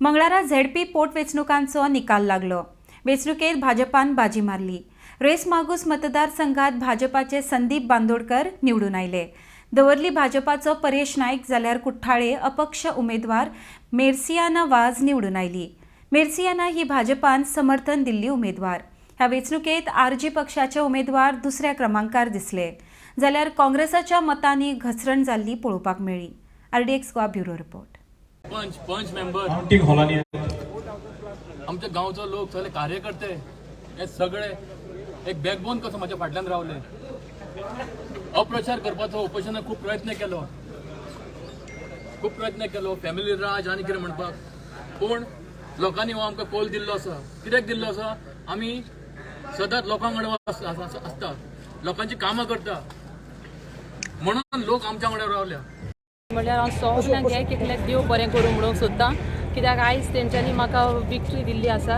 मंगळारा झेडपी पोटवेंचणुकांचो निकाल लागलो. वेंचणुकेत भाजपान बाजी मारली. रेस मागूस मतदारसंघात भाजपाचे संदीप बांदोडकर निवडून आयले. दवर्ली भाजपाचो परेश नायक जाल्यार कुठ्ठाळे अपक्ष उमेदवार मेर्सियाना वाज निवडून आयली. मेर्सियाना ही भाजपान समर्थन दिल्ली उमेदवार. ह्या वेंचणुकेत आरजी पक्षाचे उमेदवार दुसऱ्या क्रमांकार दिसले जाल्यार काँग्रेसाच्या मतांनी घसरण जाल्ली पळोवपाक मेळ्ळी. RDX Goa, bureau report. पंच, पंच मेंबर, काउंटिंग हॉलांनी आमच्या गांवचो लोक, सगळे कार्यकर्ते, हे सगळे एक बॅकबोन कसो म्हाज्या फाटल्यान रावले. अप्रचार करपाचो ऑपोजिशनान खूब प्रयत्न केलो, खूब प्रयत्न केलो, फॅमिली राज आनी कितें म्हणपाक. पूण लोकांनी हो आमकां कोल दिल्लो आसा. कित्याक दिल्लो आसा? आमी सदांच लोकां वांगडा आसता, लोकांची कामां करता, म्हणून लोक आमच्या वांगडा रावल्या. म्हणल्यार हांव सगल्यांक एक एकल्याक देव बरें करूं म्हणूंक सोदतां, कित्याक आयज तेंच्यांनी म्हाका विक्ट्री दिल्ली आसा.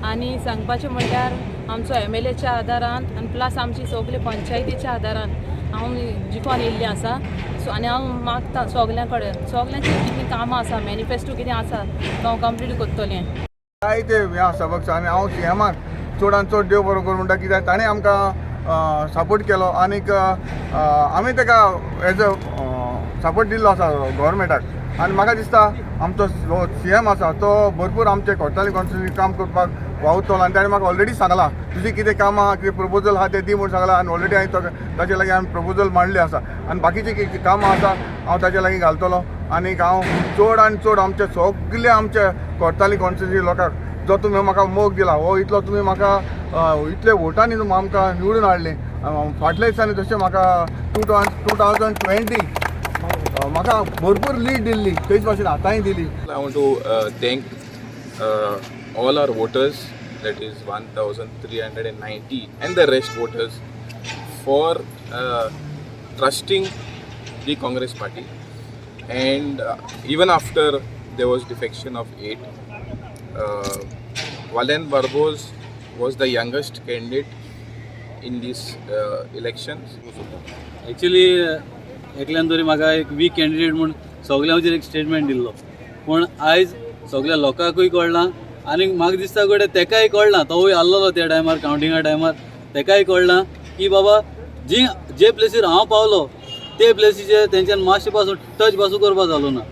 आनी सांगपाचें म्हणल्यार आमचो एमएलएच्या आदारान आनी प्लस आमची सगले पंचायतीच्या आदारान हांव जिखोन येयल्लें आसा. सो आनी हांव मागता सगल्यां कडेन, सगल्यांची कितें कामां आसा, मॅनिफेस्टो कितें आसा, तो हांव कंप्लीट करतलें. जायते हें आसा बघ. आनी हांव सीएमाक चडान चड देव बरो करूं म्हणटा, कित्याक ताणें आमकां सपोर्ट केलो आनीक आमी ताका एज अ सपोर्ट दिल्लो आसा गव्हर्मेंटाक. आनी म्हाका दिसता आमचो जो सीएम आसा तो भरपूर आमचे कोर्टाली कॉन्स्टिट्युन्सी काम करपाक वावुरतलो. आनी ताणें म्हाका ऑलरेडी सांगलां, तुजें कितें काम आहा, कितें प्रपोजल आहा तें दी म्हूण सांगलां. आनी ऑलरेडी हांवें ताचे लागीं हांवें प्रपोजल मांडले आसा आनी बाकीचीं कितें कामां आसा हांव ताचे लागीं घालतलो. आनीक हांव चड आनी चड आमचे सगळे आमचे कोर्टाली कॉन्स्टिट्युन्सी लोकांक जो तुमी म्हाका मोग दिला, हो इतलो तुमी म्हाका इतले वोटांनी तुमी आमकां निवडून हाडले. फाटल्या दिसांनी जशें म्हाका 2020 म्हाका भरपूर लीड दिल्ली, तेच भाशेन आतांय दिली. I want to thank all our voters, that is 1,390, and the rest voters for trusting the Congress party. And even after there was defection of eight, Valen Barboz was the youngest candidate in these elections. Actually एकल्यान तरी म्हाका एक week candidate म्हूण सगल्यां वचीर एक statement दिल्लो, पूण आयज सगल्या लोकांकूय कळ्ळां आनी म्हाका दिसता कडेन तेकाय कळ्ळां. तोवूय आसलेलो त्या टायमार, कावंटिंगा टायमार तेकाय कळ्ळां की बाबा जी जे प्लेसीर हांव पावलो ते प्लेसीचेर तेंच्यान मातशें पासून टच पासून करपा जालो ना.